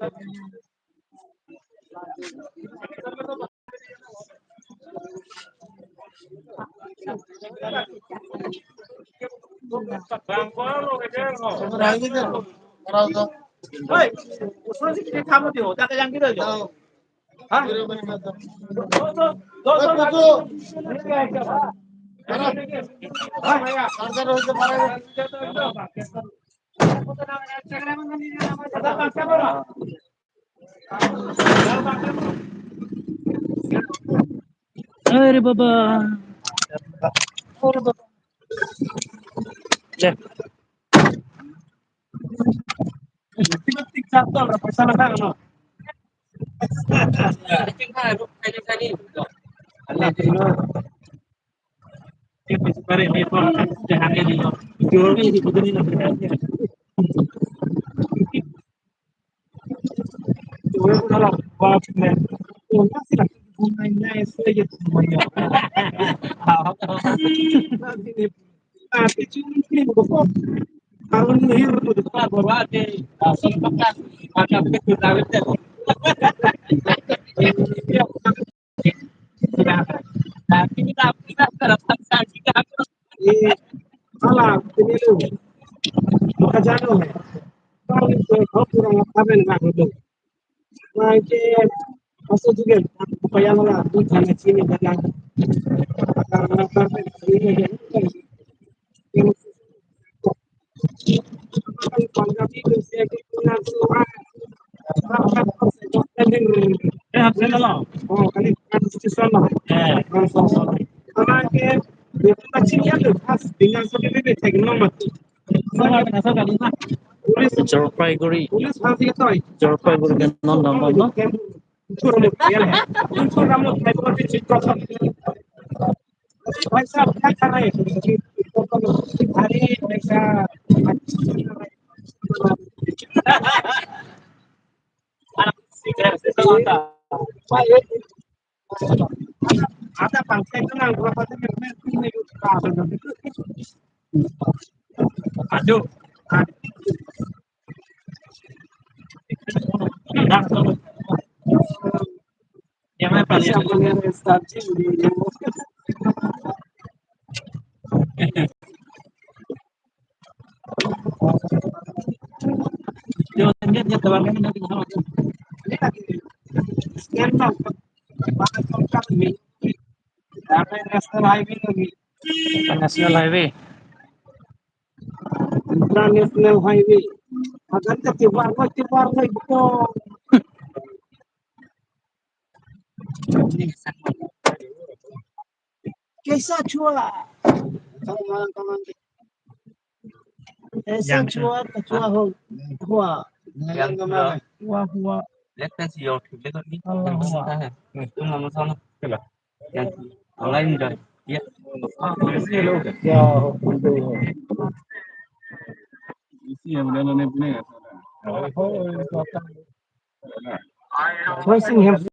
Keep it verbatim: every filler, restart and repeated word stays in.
Hey, usman si kita kamu tu, tak yang kita tu. Ha? Aray baba. Aray baba. Cek. Tik cak tu, paisa na, no? ये साला, ये लो, मका जानो है। कौन से घर पूरा मक्का में लगा दो। वहाँ के असो जुगे, पया वाला, दूध खाना चीनी बना। Jolpaiguri. Jolpaiguri ke non dam, no? भाई साहब, क्या कर रहे हैं? अरे, पैसा। आता पाँच सौ का ना, वो पता नहीं, मैं नहीं उठा सकता। Aduh. Yang mana paling National Highway. International Highway. Agan ke tiwar ko, tiwar ko ito. कैसा छुआ? ऐसा छुआ तो छुआ हो, हुआ। हुआ, हुआ। Let us your Allah, हुआ। तुम हम सुनो। Online enjoy. Ya. First thing,